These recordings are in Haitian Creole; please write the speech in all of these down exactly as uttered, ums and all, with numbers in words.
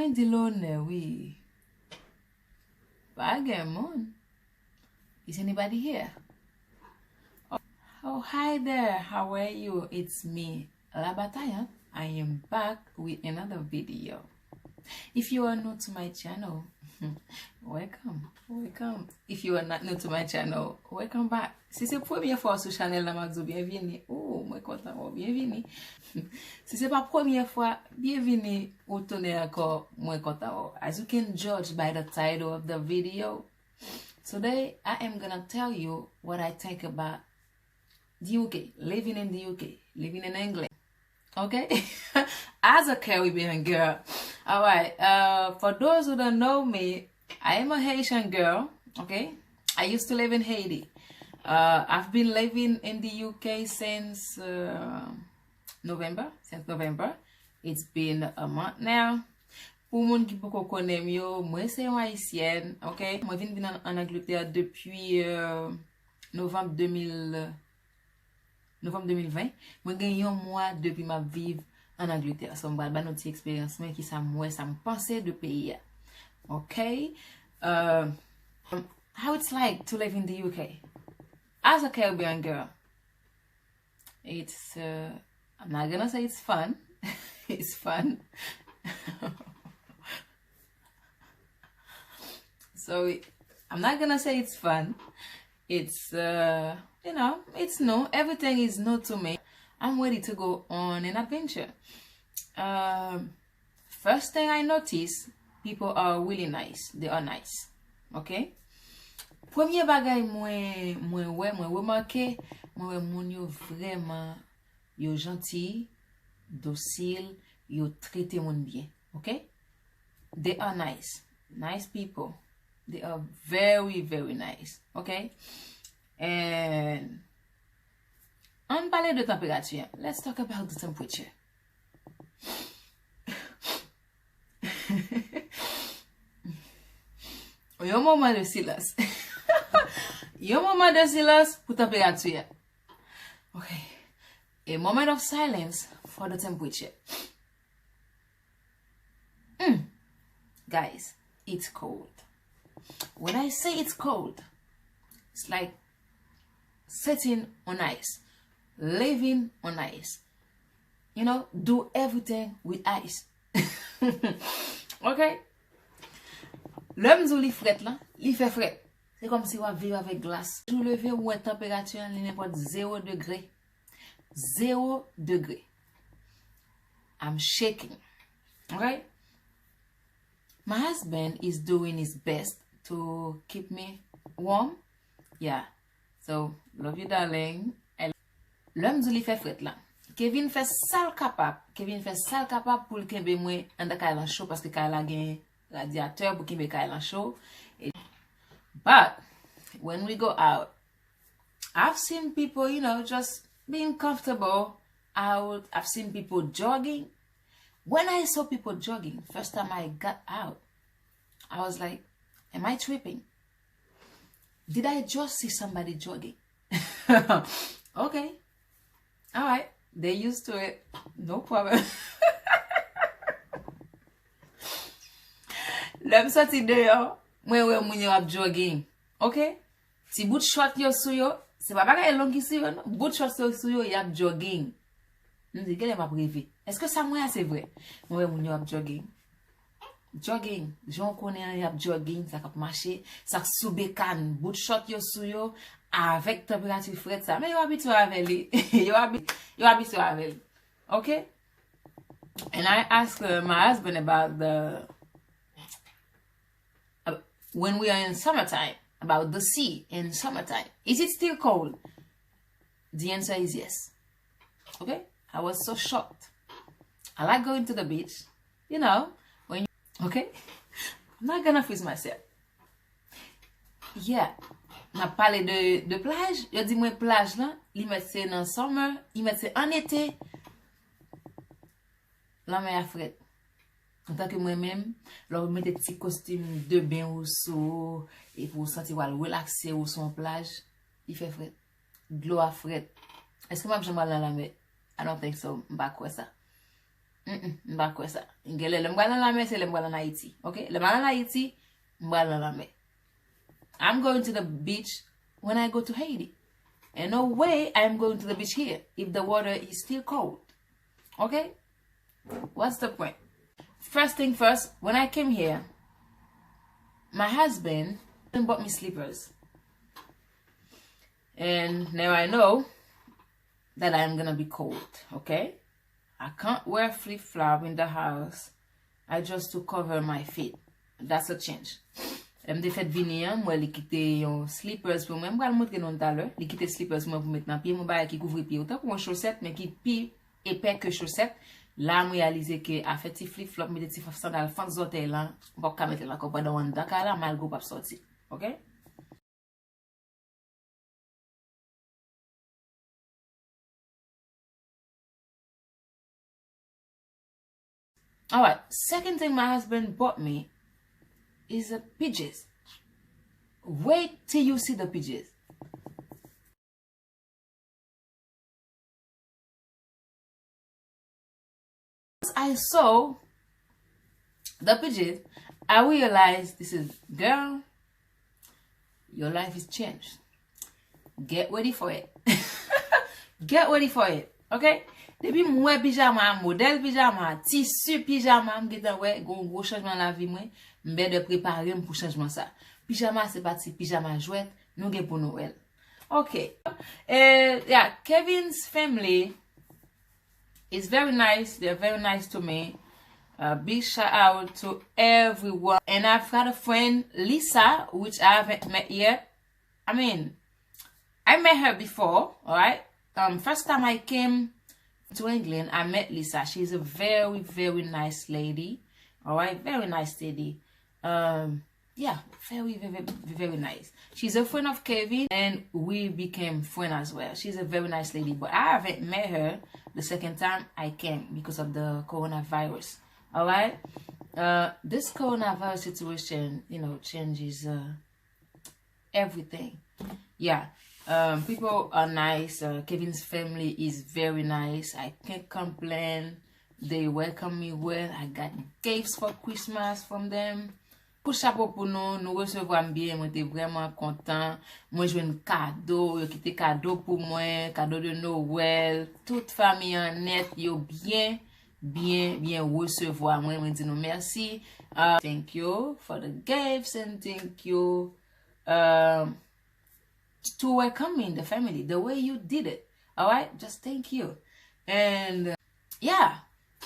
Mwen di lonè, wi. Pa gen moun. Is anybody here? Oh, hi there. How are you? It's me, La Bataillante. I am back with another video. If you are new to my channel, welcome, welcome. If you are not new to my channel, welcome back. Si se premye fwa w sou chanèl la, m ap di w byenvini. Oh, mwen kontan wè w, byenvini. Si se pa premye fwa, byenvini ou tounen ankò, mwen kontan wè w. As you can judge by the title of the video, today I am gonna tell you what I think about the U K, living in the U K, living in England. Okay? As a Caribbean girl. All right. Uh, for those who don't know me, I am a Haitian girl. Okay? I used to live in Haiti. Uh, I've been living in the U K since uh, November. Since November. It's been a month now. Pou moun ki poko konnen m yo, mwen se yon Ayisyèn, ok? Mwen vin vin an, an Angletè depi euh, novanm de mil, novanm de mil ven. Mwen gen yon mwa depi m ap viv an Angletè. So, m pral ba nou ti eksperyans mwen, kisa m wè, sa m panse de peyi a. Ok? Euh, how it's like to live in the U K as a Caribbean girl. It's, uh, I'm not gonna say it's fun. It's fun. So it, I'm not gonna say it's fun. It's, uh, you know, it's new. Everything is new to me. I'm ready to go on an adventure. Um, First thing I notice, people are really nice. They are nice. Ok? Premye bagay mwen, mwen wè, mwen remake, mwen wè moun yo vrèman, yo janti, dosil, yo trete moun byen. Ok? They are nice. Nice people. They are very, very nice. Ok? And, ann pale de tanperati an. Let's talk about the temperature. Yon moman de silans. Yon moman de silans pou tanperati a. Ok. A moment of silence for the temperature. Mm. Guys, it's cold. When I say it's cold, it's like sitting on ice, living on ice. You know, do everything with ice. Ok? Lè m di w li frèt lan, li fè frèt. Se kòmsi w ap viv avèk glas. Jou leve, ou wè tanperati an, li nenpòt zewo degre. Zewo degre. I'm shaking. Ok? My husband is doing his best to keep me warm. Yeah. So, love you, darling. Lè m di li fè frèt la. Kevin fè sa l kapab. Kevin fè sa l kapab pou l kenbe mwen anndan kay lan cho, paske kay la gen radyatè pou kenbe kay lan cho. E, but, when we go out, I've seen people, you know, just being comfortable out. I've seen people jogging. When I saw people jogging, first time I got out, I was like, am I tripping? Did I just see somebody jogging? Okay. All right. They used to it. No problem. Lè m soti deyò, mwen wè moun yo ap jogging. Ok? Ti bout short yo sou yo, se pa bagay long ki sou yo, non. Bout short yo sou yo, y ap jogging. M di, genlè m ap reve. Èske sa m wè a se vre? Mwen wè moun yo ap jogging. Jogging. Jan w konnen an, y ap jogging, sa k ap mache, sa k sou bekàn, bout short yo sou yo, avèk tanperati frèt sa. Men yo abitye avè li. Yo abi-, yo abitye avè li. Ok? And I ask uh, my husband about the uh, when we are in summertime, about the sea in summertime. Is it still cold? The answer is yes. Okay? I was so shocked. I like going to the beach. You know, when you, okay? I'm not gonna freeze myself. Yeah. N ap pale de, de plaj. Yo di mwen plaj lan, li mèt se nan summer, li mèt se an ete. Lanmè a frèt. Antanke mwen menm, lè w mete ti kostim de ben ou sou ou, epi w santi w al relakse ou sou yon plaj, li fè frèt. Dlo a frèt. Èske m ap janm al nan lanmè? I don't think so. M pa kwè sa. Mm-mm, m pa kwè sa. Genlè lè m pral nan lamè, se lè m pral ann Ayiti. Ok? Lè m al ann Ayiti, m pral nan lamè. I'm going to the beach when I go to Haiti. And no way I'm going to the beach here if the water is still cold. Okay? What's the point? First thing first, when I came here, my husband bought me slippers. And now I know that I'm gonna be cold, okay? I can't wear flip-flop in the house. I just to cover my feet. That's a change. M te fèt vini an, m wè li kite yon slippers pou mwen. M pral montre nou talè. Li kite slippers pou mwen pou met nan pye m, yon bagay ki kouvri pye w. Tankou yon chosèt, men ki pi epè ke chosèt. La, m reyalize ke afè ti flip-flop, mete ti sandal fant zòtèy lan, m p ap ka mete l ankò pandan w anndan kay la, malgre w p ap sòti. Ok? Alright, second thing my husband bought me is a P Js. Wait till you see the P Js. I saw the P Js, I realized this is, girl, your life is changed. Get ready for it. Get ready for it. Ok? Depi m wè pijama, modèl pijama, tisi pijama, m gentan wè gon gwo chanjman nan lavi mwen. M bèdè prepare m pou chanjman sa. Pijama se pa ti pijama jwèt, nou gen pou nou wè l. Ok. Eh, yeah, Kevin's family is very nice. They're very nice to me. Uh, big shout out to everyone. And I've got a friend, Lisa, which I haven't met yet. I mean, I met her before, alright? Um, first time I came to England, I met Lisa. She's a very, very nice lady. Alright, very nice lady. Um, yeah, very, very, very nice. She's a friend of Kevin, and we became friend as well. She's a very nice lady, but I haven't met her the second time I came because of the coronavirus. Alright? Uh, this coronavirus situation, you know, changes, uh, everything. Yeah. Um, people are nice. Uh, Kevin's family is very nice. I can't complain. They welcome me well. I got gifts for Christmas from them. Kout chapo pou nou, nou resevwa m byen, mwen te vrèman kontan. Mwen jwenn kado, yo kite kado pou mwen, kado de Noël. Tout fanmi an nèt, yo byen, byen, byen resevwa mwen. Mwen di nou mèsi. Uh, thank you for the gifts and thank you, um, to welcome me in the family the way you did it. Alright? Just thank you. And, uh, yeah.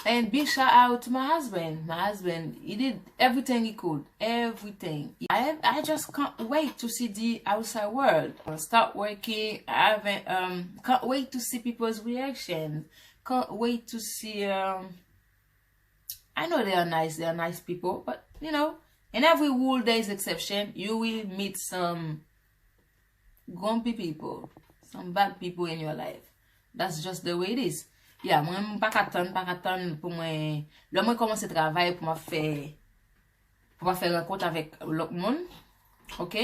And big shout out to my husband. My husband, he did everything he could. Everything. I, I just can't wait to see the outside world. I'll start working. I haven't, um, can't wait to see people's reaction. Can't wait to see, um, I know they are nice, they are nice people, but, you know, in every rule there is exception. You will meet some grumpy people, some bad people in your life. That's just the way it is. Yeah, mwen m pa ka tann, pa ka tann pou mwen, lè mwen kòmanse travay pou m ap fè, pou m ap fè rankont avèk lòt moun, ok,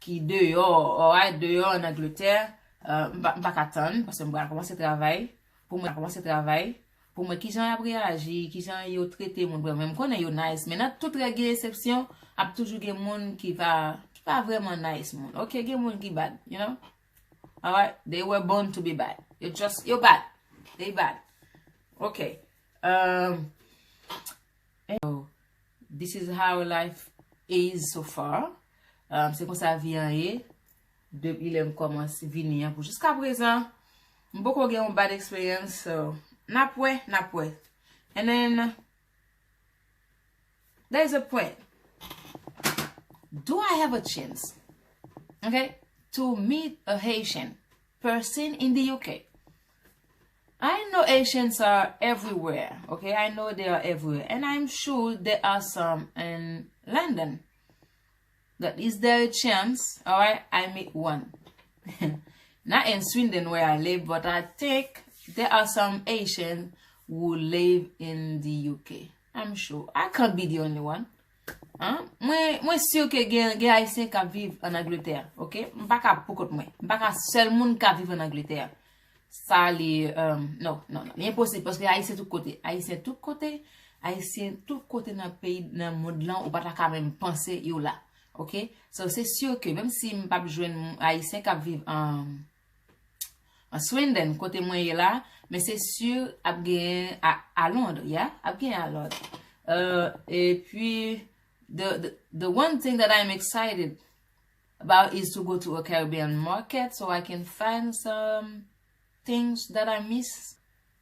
ki deyò, alright, deyò an Angletè, uh, m pa, m pa ka tann, paske m pral kòmanse travay, pou mwen kòmanse travay, pou mwen kijan y ap reyaji, kijan yo trete moun, bon, men m konnen yo nice, men nan tout règ gen eksepsyon, ap toujou gen moun ki pa, ki pa vrèman nice moun, ok, gen moun ki bad, you know, alright, they were born to be bad, yo just, yo bad, they bad, ok, um, and so, this is how life is so far, um, se konsa vi an ye, depi lè m kòmanse vini an pou jiska prezan, m poko gen yon bad experience, so, n ap wè, n ap wè. And then, there's a point. Do I have a chance, okay, to meet a Haitian person in the U K? I know Haitians are everywhere, okay? I know they are everywhere. And I'm sure there are some in London. That is there a chance, alright, I meet one. Not in Swindon where I live, but I think there are some Haitians who live in the U K. I'm sure. I can't be the only one. Hein? Mwen, mwen si ke gen, gen Ayisyen k ap viv an Angletè, ok? M pa ka pou kont mwen. M pa ka sèl moun k ap viv an Angletè. Sa li, um, non, non, non, li enposib paske Ayisyen tout kote. Ayisyen tout kote, Ayisyen tout kote nan peyi, nan mond lan, ou pa ta ka menm panse yo la. Ok? So, se si ke menm si m p ap jwenn Ayisyen k ap viv an, an Swindon, kote mwen ye la, men se si ap gen a, a Londres, yeah? Ap gen a Londres. Uh, epi, the, the, the one thing that I'm excited about is to go to a Caribbean market so I can find some things that I miss.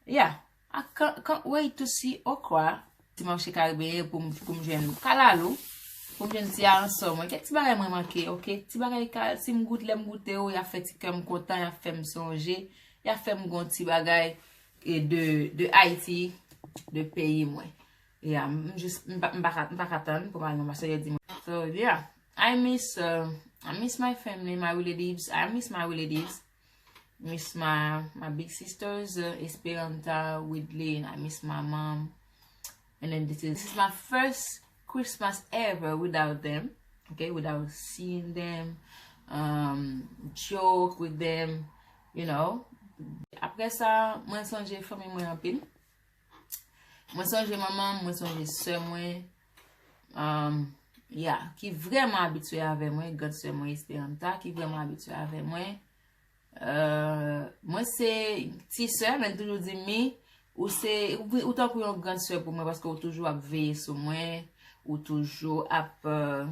Yeah, I can't, can't wait to see okra. Ti mache karibeyen pou m, pou m jwenn kalalou, pou m jwenn ti aransò mwen. Kèk ti bagay mwen manke, ok? Ti bagay ka, si m goute, lè m goute yo, y ap fè ti kè m kontan, y ap fè m sonje, y ap fè m gon ti bagay e de, de Ayiti, de peyi mwen. Yeah, m jis, m pa, m pa ka, m pa ka tann pou m al nan mache yo di mwen. So, yeah, I miss, uh, I miss my family, my relatives. I miss my relatives. Miss my, my big sisters, uh, Esperanta, Widlin. I miss my mom. And then this is, this is my first Christmas ever without them. Okay, without seeing them, um, joke with them, you know. Apre sa, mwen sonje fanmi mwen anpil. Mwen sonje manman m, mwen sonje sè mwen. Um, yeah, ki vrèman abitye avè mwen, grand sè mwen Esperanta, ki vrèman abitye avè mwen. Euh, mwen se ti sè, men l toujou di m, ou se, ou, ou tankou yon grand sè pou mwen, paske ou toujou ap veye sou mwen, ou toujou ap, euh,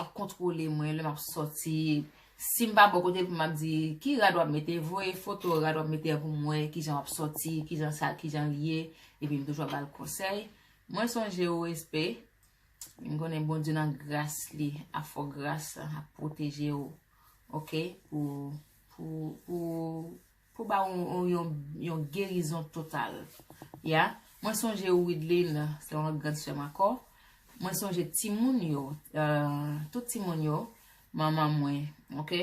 ap kontwole mwen, lè m ap sòti. Si m pa bò kote pou m ap di, ki rad w ap mete, voye foto rad w ap mete an pou m wè, kijan w ap sòti, kijan sa, kijan l ye, epi m toujou ap ba l konsèy. Mwen sonje w, respè. M konnen Bondye nan gras li, ap fè w gras, ap pwoteje w, ok, pou, pou, pou, pou ba w yon, yon, yon gerizon total. Ya, mwen sonje w, Widlin, se yon lòt grand sè m ankò. Mwen sonje timoun yo, euh, tout timoun yo, manman mwen, ok?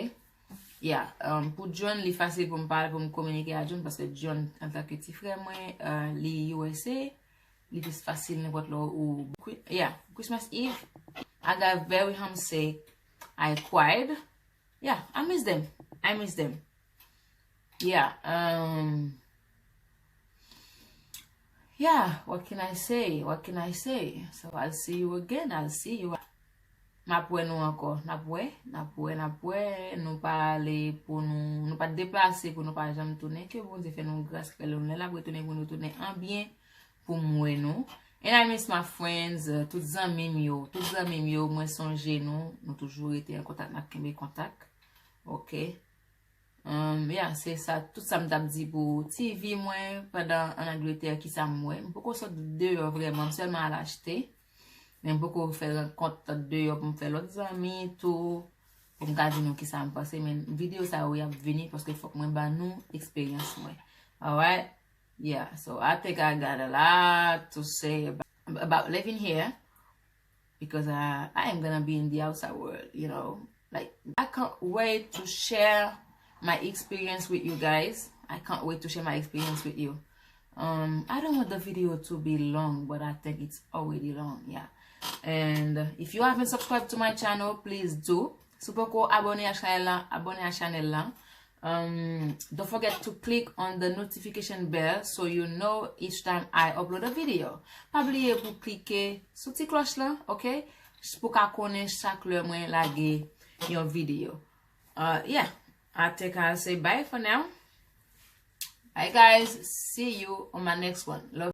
Ya, um, pou John, li fasil pou m pale, pou m kominike a John, paske John, antanke ti frè mwen, euh, li U S A, li plis fasil nenpòt lè ou, yeah, Christmas Eve, I got very homesick. I cried. Yeah, I miss them. I miss them. Yeah, um, yeah, what can I say? What can I say? So I'll see you again. I'll see you. M ap wè nou ankò. N ap wè, n ap wè, n ap wè. Nou pa ale pou nou, nou pa deplase pou nou pa janm tounen. Ke Bondye fè nou gras, fè nou lè l ap retounen pou nou tounen an byen, pou m wè nou. And I miss my friends, uh, tout zanmi m yo, tout zanmi m yo, mwen sonje nou, nou toujou rete an kontak, n ap kenbe kontak. Ok. Um, yeah, se sa, tout sa m t ap di pou T V mwen pandan an Angletè, kisa m wè. M poko sot deyò vrèman, m sèlman al achte. Men m poko fè rankont deyò pou m fè lòt zanmi tou, pou m ka di nou kisa m panse. Men videyo sa yo, y ap vini paske fòk mwen ba nou eksperyans mwen. Alright? Yeah, so I think I got a lot to say about, about living here because I, I am gonna be in the outside world, you know. Like, I can't wait to share my experience with you guys. I can't wait to share my experience with you. Um, I don't want the video to be long, but I think it's already long, yeah. And if you haven't subscribed to my channel, please do. Si w poko abòne a chanèl la, abòne a chanèl la. Um, don't forget to click on the notification bell so you know each time I upload a video. Pa bliye pou klike sou ti klòch la, ok? Pou ka konnen chak lè mwen lage yon videyo. Uh, yeah, I think I'll say bye for now. Bye guys, see you on my next one. Love.